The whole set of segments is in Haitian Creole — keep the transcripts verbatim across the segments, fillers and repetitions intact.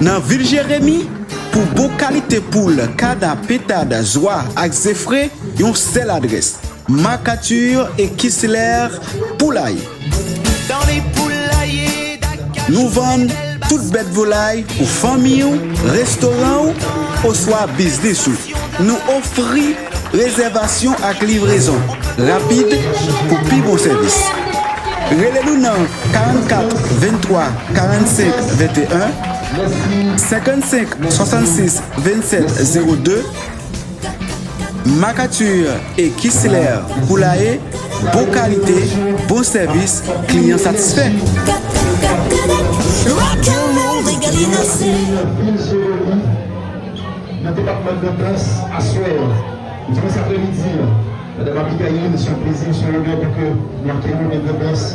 Nan vil Jeremi, pou bon kalite poul, kana, pentad, zwa ak zefre, yon sèl adrès. Macature et Kisler Poulailler. Nou vann tout bèt volay pou fanmi w, restoran w, oswa biznis ou. Nou ofri rezèvasyon ak livrezon rapid pou pi bon sèvis. Rele nou nan karannkat venntwa karannsenk venteyen, senkannsenk swasannsis vennsèt zewo de. Macature et Kisler Poulailler, bon kalite, bon sèvis, kliyan satisfè. Nan depatman Grandans, aswè, dimens apremidi, Madanm Abigail, se yon plezi, se yon onè pou ke nou akeyi w nan Grandans.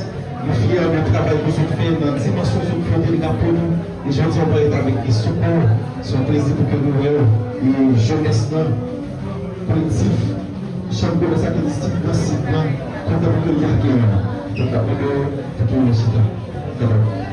Nou fyè de travay ke zot fè nan dimansyon zot fè, w te dwe raple nou. E jodi a, w parèt avèk de sipò. Se yon plezi pou ke nou wè w. E jenès lan, kolektif, chanm komès ak endistri nan sit lan, kontan pou ke li akeyi w. Donk, n ap mande w pou ke w chita.